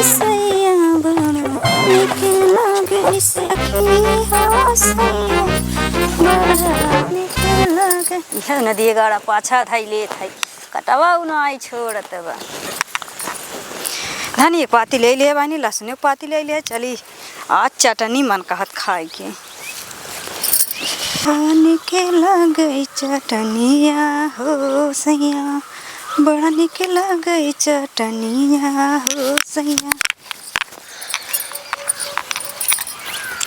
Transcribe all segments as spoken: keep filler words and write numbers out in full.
सैया बड़ा नीक लागे सखी हो सैया, बड़ा नीक लागे। इहे नदिया गाड़ा पाछा धई लेत है, कटवा उ नाई छोड़त बा। धनिया के पाती ले ले बानी, लहसुन के पाती ले ले, चली आज चटनी मन कहत खाए के। बड़ा नीक लागे चटनिया हो सैया, बड़ा नीक लागे चटनिया हो सैया।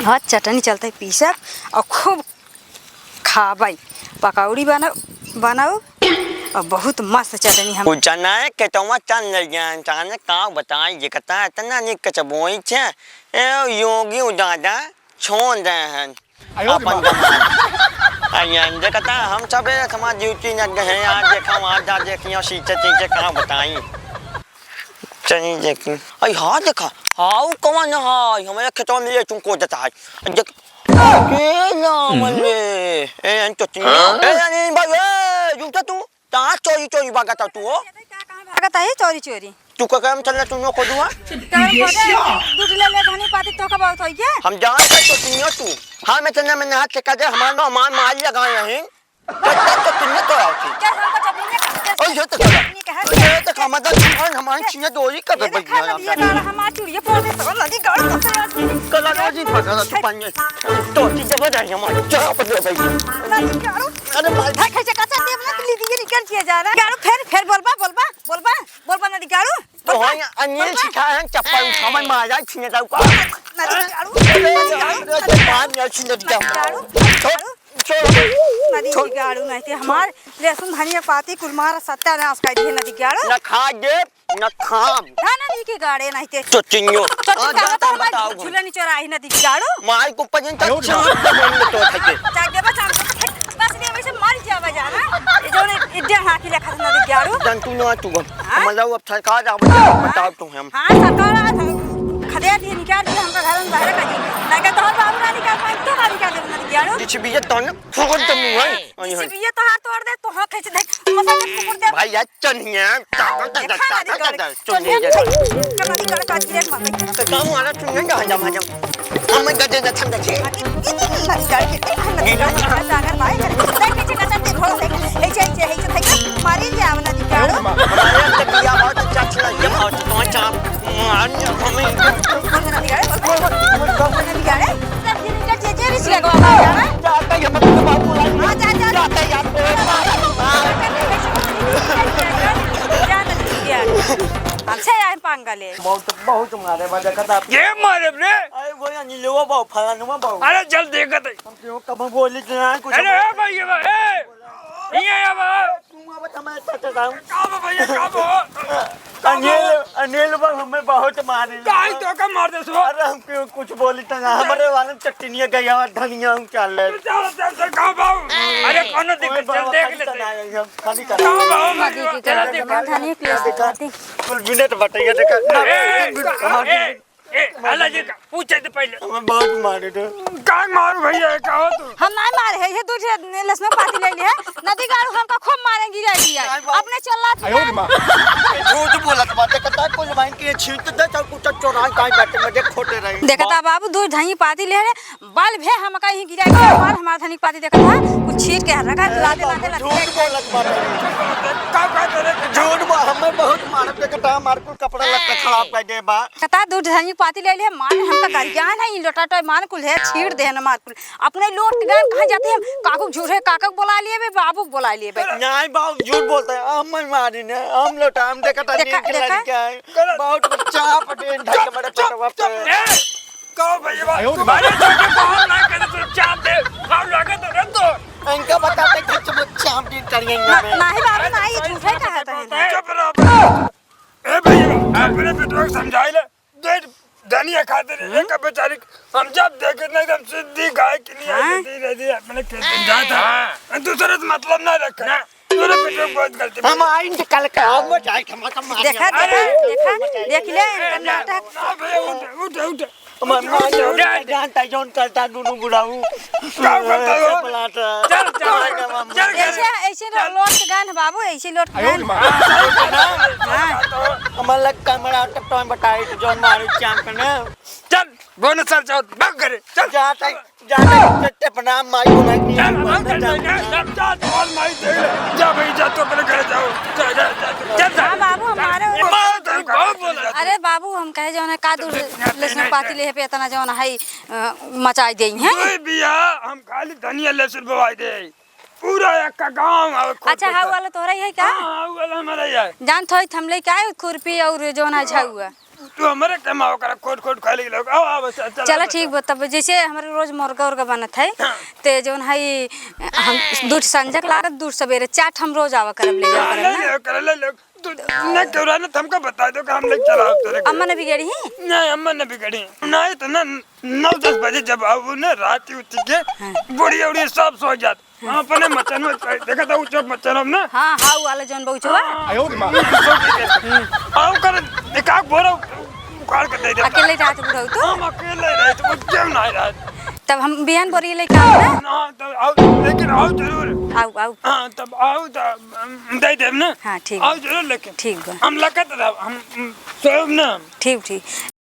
आज चटनी चलते पीसब और खूब खाबै। पकौड़ी बनाओ, बनाओ और बहुत मस्त चटनी हम कुछ चना है, केतवा चल ले जान, चना का बताई, जे कता इतना निक कचबोई छे। ए, योगी उ दादा छोड़ दे हैं। आयो रे अपन माँ। दमाद। आ, ये देखता, हम सबे हमार ड्यूटी न गए हैं, आज देखा, वहाँ जा देखियो, सीचे, सीचे, कहाँ बताई। चलिए देखी। अई, हाँ देखा, हाँ, उ कौन है? हमारे खेतवा में ये तुमको देता है। देख, ए, ना, हम्म। मने, ए, अंत तो तीन। हाँ? ए, नहीं, भाई, ए, रुक जा तू। कहाँ चोरी चोरी भागत हौ तू हो? भागत है चोरी चोरी। तू का काम चलना तू नो खोदुआ? काम करे, दूध ले ले धनी पाती तो का बहुत होई के? हम जान के तो तू नो तू। हाँ, मैं चलना, मैं नहा चेका दे, हमार नो, हमार माल लगाए हैं। तो तब तो तू नो तो आओ थी। क्या हमको जमीन में ओ, ये तो चला। ये तो खामा दा, हमारे, हमारे ये, चीज़ें डोरी कर ये दे देखा ना, भैया। ये गाना हमार चूड़िया फोड़ दे, तो लगी गाड़, तो कला रोजी फंसा तू पानी। तो चीज़ें बजाई हमारे, चला पर दे भाई। लगी गाड़। अरे भाई। भाई, कैसे कच्चा देव ना, तो लीजिए, निकल के जा रहा। गाड़ू, फेर, फेर बोलबा, बोलबा, बोलबा, बोलबा, नदी गाड़ू, तो बोलबा, हाँ, अनिल बोलबा। सिखाए हैं, चप्पल ए। उठावे में आ जाए, छीने जाऊ का। नदी गाड़ू, अरे, नदी गाड़ू, अरे, अरे, मार गया, छीने जाऊ। नदी गाड़ू, नदी गाड़ू। छोड़, नदी छोड़। गाड़ू, नहीं ते हमार लहसुन धनिया पाती कुल मार सत्यानाश कर दिए, नदी गाड़ू। ना खा दे, ना खाम। ना, ना, नहीं के गाड़े नहीं ते। तो चिन्यो। तो आज चिन्यो जाता तो हमार बताओ। झूला नहीं चोराही नदी गाड़ू। माई को पजन तक आयो रे। चाप दे मन में तो थके। चाप दे बस, हम तो थक-, बस नहीं वैसे मर जावा जाना। ये जो ने इड्डे हाथी लेखा नदी गाड़ू। जन तू ना तू। हाँ? मतलब अब सरकार आप बताओ तो हम। हाँ, सरकार आज हम खदेड़ दिए, निकाल दिए हमका घर में बाहर कर दिए। नहीं तो तोहर बाबू ना निकाल पाए, तो का निकाल दे नदी गाड़ू? किसी भी ये तो ना फुकट तो मुंह है। अरे, किसी भी ये तो हाथ तोड़ दे, तो हाँ, कैसे देख, मसा के फुकट दे। भाई, यार, चनिया, ताकत, देखा ताकत, ना, ताकत, दिक्कत, चनिया, चनिया, चनिया। दिक्कत, दिक्कत, दिक्कत, दिक्कत, मत। तो काम वाला चुनिया, जा, जा, जा। हम मैं गजे, गजे, गजे। आगे, ये, ये, ये, मत कर, ये, ये, मत कर, अगर भाई, देख, पीछे का चलते, घोड़ा देख, ऐसे, ऐसे, ऐसे, ऐसे, मारी ले, आवना, दिक्कत। हमारे तो बिया बहुत अच्छा, अच्छा लगे, बहुत अच्छा। हमसे आए पंगा ले। बहुत, बहुत मारे बा, देखत आप। ये मारे रे। अरे वो अनिलवा बाबू, फलानवा बाबू। अरे चल देखत है। हम क्यों कब बोली ना कुछ। अरे ए भाई, ए भाई, ए। ये आ बा। तू आवत हमारे साथ जाऊं। का बा भैया, का बा? अनिल, अनिल बा हमें बहुत मारे। काहे तो का मार दे सो? अरे हम क्यों कुछ बोली त ना, हमारे वाले चटनिया गया, धनिया हम चल ले। चल, चल, चल, का बा? अरे कोनो दिक्कत, चल देख लेते। खाली कर। का बा? नदी के चल किनारे देख। धनिया पिया से खाती। कुल मिनट बटैया देखा। ए, ए, ए, ए, ए, हला जी का, पूछे तो पहले। हमें बहुत मारे थे। का मारू भैया, का हो तू? हम नहीं मारे है, ये दूसरे लहसुन पाती ले लिए है। नदी गाड़ू हमका खूब मारे गिरा दिया है। नहीं बाप। अपने चला आयो रे माँ। झूठ बोलत बाटे, कहता कुल माइन के छीट दे, चल कुछ चोराई काई बैठे में देख खोटे रही। देखता बाबू, दूध धई पाती ले रे, बल भे हमका ही गिरा दिया, हमार, हमार धनिक पाती देखत है, कुछ छीट के रखा, लाते, लाते, लाते। झूठ बोलत बाटे। का, का करे? झूठ बा, हमें बहुत मारत देखता, हमार कुल कपड़ा लत्ता खराब कर दे बा। कता दूध धनिक पाती ले ले, मार हमका गरियान है, ई लोटा टोय मार कुल है, छीड़ दे न मार कुल। अपने लोट के गए, कहाँ जाते हम? काकू के झूठे, काका के बोला लिए बे, बाबू के बोला लिए बे। नहीं बाबू, झूठ बोलता है, हम नहीं मारी ने, हम लोटा, हम देखा था देखा, नीक देखा। लड़का है। बहुत चाप दे, ढाई के बड़े चुप, पेटवा चुप, पे। ए, कहो भैया, आयो रे तुम्हारे बाप। छोटे को हम नहीं करे, तो चाप दे, हम लगे तो रह दो। इनका बताते कि तुम चाप दिन करिए ना, में। नहीं बाबू, नहीं, ये झूठे कहा था। चुप रहो। ए भैया, अपने बेटवा को समझाई ले, दे धनिया खातिर एक बेचारी, हम जब देखे नहीं, हम सीधी गाय के लिए हाँ? दे, दे, दे, अपने खेत में जाता है। हाँ। दूसरे से मतलब ना रखे। ना। तोरे बेटे बहुत गलती हम बा। आइन से कल का हम जाए, हम, हम देखा, अरे, देखा, देखा, देख ले, ए, इनका ए, नाटक। ना भैया, उठ, उठ, उठ। हमार माई और उठ। जानता, जौन करता दुनू बुढ़ाऊ। का करता हो? चपलाता। चल, चल, चल घर। ऐसे, ऐसे लो-, चल। लोट के गान बाबू, ऐसे लोट के गान। हाँ। हमार लग कमरा तक तो हम बताई, तो जौन मारे चांद पे ना। चल, बोनस सर, जाओ, भाग घरे, चल। जाता, जाता, टे-, टेपना माई को नहीं चल, भाग घरे, चल, चल, जा, जा, माई दे, जा भाई, जा, तो अपने घरे जाओ, जा, जा, जा, चल, जा। हाँ बाबू, हमारे वो मार दे, बहुत बोला। अरे बाबू, हम कहे जौन है का दूर लहसुन पाती लेहे पे इतना जौन है, अ, मचाई देई हैं। ओए बिया, हम खाली धनिया लहसुन बोवाई दे। पूरा एक का गाँव है, खुरपी अच्छा, का। हाउ वाला तोहरा ही है का? हाँ, हाउ वाला हमारा ही है। जानत होई, हम लेके आए खुरपी और जौन है झउआ। तू हमरे कमाओ करा, खोट खोट खाए लगी लोग। आओ, आओ, चल, चल, चला, आओ, ठीक बा। तब जैसे हमरे रोज मुर्गा उर्गा बनत है, हाँ। ते जौन है, हम दूध संझक लागत, दूध सवेरे, चाट हम रोज आवा करब, ले जावा हाँ, करब ले ना। ले, कर ले ले। तू ना क्यों रहा ना, तो हमको बता दो कि हम लेके चला आओ तेरे को। अम्मा ने बिगड़ी है? नहीं, अम्मा ने बिगड़ी। नहीं तो ना, नौ दस बजे जब आओ ना, रात ही उठी के, हाँ। बुढ़िया उढ़िया सब सो जात। हाँ। अपने मचन में देखा था, ऊंचा मचन हम ना। हाँ, हाँ, वो वाला जौन बहुचवा। हाँ। आयो रे माँ। सो के। आओ कर, एक आध बोरा उखाड़ के दे दे। अकेले रहत बुढ़ऊ तो? हम अकेले रहत, वो क्यों नहीं रहत? तब हम बिहान बोरी लेके आऊ ना? ना, तब आओ, लेकिन आओ जरूर। आऊ, आऊ। हाँ, तब आओ, तब हम दे देब ना। हाँ, ठीक। आओ जरूर लेकिन। ठीक बा। हम लकत रहब, हम, हम सोएब ना। ठीक, ठीक।